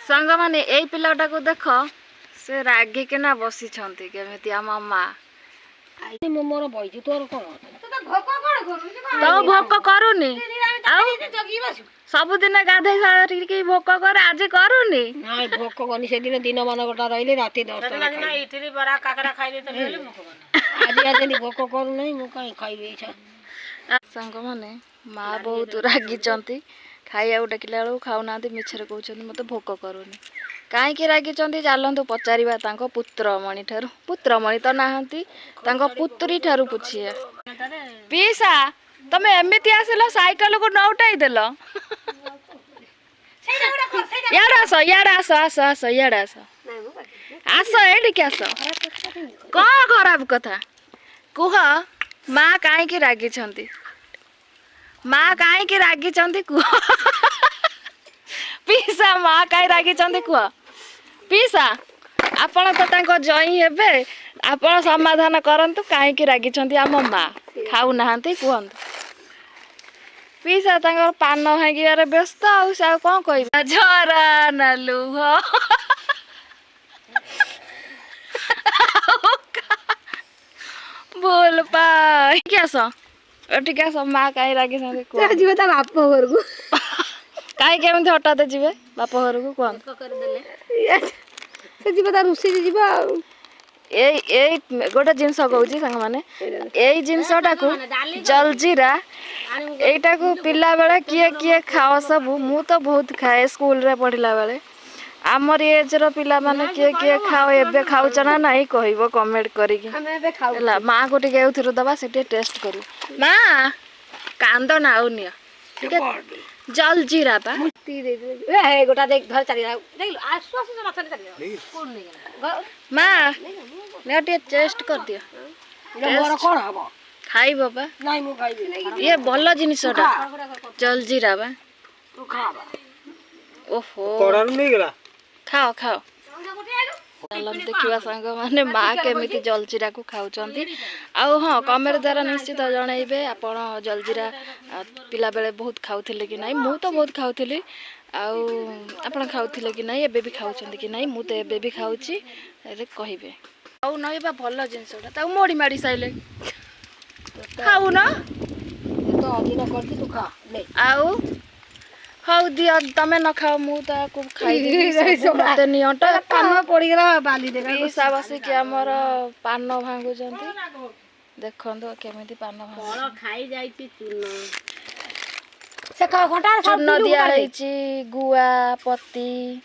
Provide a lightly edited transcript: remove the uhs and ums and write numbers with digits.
ସାଙ୍ଗମାନେ, ଏଇ ପିଲାଟାକୁ ଦେଖ, ସେ ରାଗିକିନା ବସିଛନ୍ତି କେମିତି ଆମ ମା। ମୁଁ ମୋର ବଇଛି, ତୋର କଣ? ତ ଭୋକ କରୁନି ଆଉ? ସବୁଦିନ ଗାଧେଇ ସାରିକି ଭୋକ କରେ, ଆଜି କରୁନି? ନାଇଁ, ଭୋକ କନି। ସେଦିନ ଦିନ ମାନ ଗୋଟା ରହିଲି, ରାତି 10ଟା। ଇଟିଲି, ବରା, କାକରା ଖାଇ ଦେଇଥିଲି ବୋଲି ଭୋକ କରୁନି। ଆଜି ଆଜି ଭୋକ କରୁନାହିଁ, ମୁଁ କାହିଁ ଖାଇବି ଇଚ୍ଛା। ସାଙ୍ଗମାନେ, ମା ବହୁତ ରାଗିଛନ୍ତି। ଖାଇବାକୁ ଡାକିଲା ବେଳକୁ ଖାଉନାହାନ୍ତି, ମିଛରେ କହୁଛନ୍ତି ମୋତେ ଭୋକ କରୁନି। କାହିଁକି ରାଗିଛନ୍ତି, ଚାଲନ୍ତୁ ପଚାରିବା ତାଙ୍କ ପୁତ୍ରମଣି ଠାରୁ। ପୁତ୍ରମଣି ତ ନାହାନ୍ତି, ତାଙ୍କ ପୁତ୍ରୀ ଠାରୁ ପୁଛିବା। ପିସା, ତମେ ଏମିତି ଆସିଲ, ସାଇକେଲକୁ ନଉଟାଇ ଦେଲ। ଇଆଡ଼େ ଆସ, ଇଆଡ଼େ ଆସ, ଆସ, ଆସ, ଇଆଡ଼େ ଆସ, ଆସ, ଏଇଠିକି ଆସ। କଣ ଖରାପ କଥା କୁହ? ମା କାହିଁକି ରାଗିଛନ୍ତି? ମା କାହିଁକି ରାଗିଛନ୍ତି କୁହ ପିସା। ମା କାହିଁ ରାଗିଛନ୍ତି କୁହ ପିସା। ଆପଣ ତ ତାଙ୍କ ଜଇଁ ହେବେ, ଆପଣ ସମାଧାନ କରନ୍ତୁ। କାହିଁକି ରାଗିଛନ୍ତି ଆମ ମା, ଖାଉନାହାନ୍ତି, କୁହନ୍ତୁ ପିସା। ତାଙ୍କର ପାନ ଭାଙ୍ଗିବାରେ ବ୍ୟସ୍ତ, ଆଉ ସେ ଆଉ କ'ଣ କହିବେ? ଝରା ନା ଲୁହ, ଭୁଲ ପାଇକି ଆସ, ଏଠିକି ଆସ। ମା କାହିଁ ରାଗିଛନ୍ତି କୁହ। ଯିବେ ତା ବାପ ଘରକୁ। କାହିଁ କେମିତି ହଠାତ୍ ଯିବେ ବାପ ଘରକୁ, କୁହନ୍ତୁ। ସେ ଯିବ, ତା ରୁଷି ଯିବ ଆଉ। ଏଇ ଗୋଟେ ଜିନିଷ କହୁଛି ସାଙ୍ଗମାନେ, ଏଇ ଜିନିଷଟାକୁ ଜଲଜିରା, ଏଇଟାକୁ ପିଲାବେଳେ କିଏ କିଏ ଖାଅ ସବୁ? ମୁଁ ତ ବହୁତ ଖାଏ ସ୍କୁଲରେ ପଢ଼ିଲା ବେଳେ। ଆମର ଏଜ୍ର ପିଲାମାନେ କିଏ କିଏ ଖାଅ, ଏବେ ଖାଉଛ ନା ନାହିଁ, କହିବ କମେଣ୍ଟ କରିକି। ଆମେ ଏବେ ଖାଉ। ହେଲା, ମାଆକୁ ଟିକେ ଏଉଥିରୁ ଦବା, ସେ ଟିକେ ଟେଷ୍ଟ କରିବ। ମା, କାନ୍ଦ ନା, ଆଉ ନିଅ ଟିକେ ଜଲଜିରା ପା। ଏ ଗୋଟା ଦେখ, ଧର, ଚାଲିଗଲା, ଦେଖିଲୁ? ଆସୁ ଆସୁ ସେ ମାଛଟା ଚାଲିଗଲା, କୋଉଠି ନେଇଗଲା? ମା, ନିଅ ଟିକେ ଟେଷ୍ଟ କରିଦିଅ। ମୋର କଣ ହବ? ଖାଇବ ପା। ନାଇଁ, ମୁଁ ଖାଇବି। ଇଏ ଭଲ ଜିନିଷଟା, ଜଲଜିରା ବା। ତୁ ଖା। ଓହୋ। ନେଇଗଲା। ଖାଅ, ଖାଅ। ଚାଲନ୍ତୁ ଦେଖିବା ସାଙ୍ଗମାନେ, ମା କେମିତି ଜଲଜିରାକୁ ଖାଉଛନ୍ତି। ଆଉ ହଁ, କମେଣ୍ଟ ଦ୍ୱାରା ନିଶ୍ଚିତ ଜଣାଇବେ ଆପଣ ଜଲଜିରା ପିଲାବେଳେ ବହୁତ ଖାଉଥିଲେ କି ନାହିଁ। ମୁଁ ତ ବହୁତ ଖାଉଥିଲି। ଆଉ ଆପଣ ଖାଉଥିଲେ କି ନାହିଁ, ଏବେ ବି ଖାଉଛନ୍ତି କି ନାହିଁ? ମୁଁ ତ ଏବେ ବି ଖାଉଛି। ହେଲେ କହିବେ। ଆଉ ନଇବା ଭଲ ଜିନିଷଟା, ତାକୁ ମୋଡ଼ି ମାଡ଼ି ସାଇଲେ ଖାଉନ। ତ ଅଦିନ କରିଛି, ତୁ ଖା ନେ। ଆଉ ହଉ ଦିଅ, ତମେ ନ ଖାଅ, ମୁଁ ତାକୁ ଖାଇଦେବି ସବୁ, ମତେ ନିଅଣ୍ଟ। ପାନ ପଡିଗଲା ବାଲି ଦେଖା। ପିସା ବସିକି ଆମର ପାନ ଭାଙ୍ଗୁଛନ୍ତି। ଦେଖନ୍ତୁ କେମିତି ପାନ ଭାଙ୍ଗୁ। ଖାଇ ଯାଇଛି ଚୂନ। ସେ ଘଣ୍ଟା। ଚୂନ ଦିଆ ହେଇଛି, ଗୁଆ ପତି।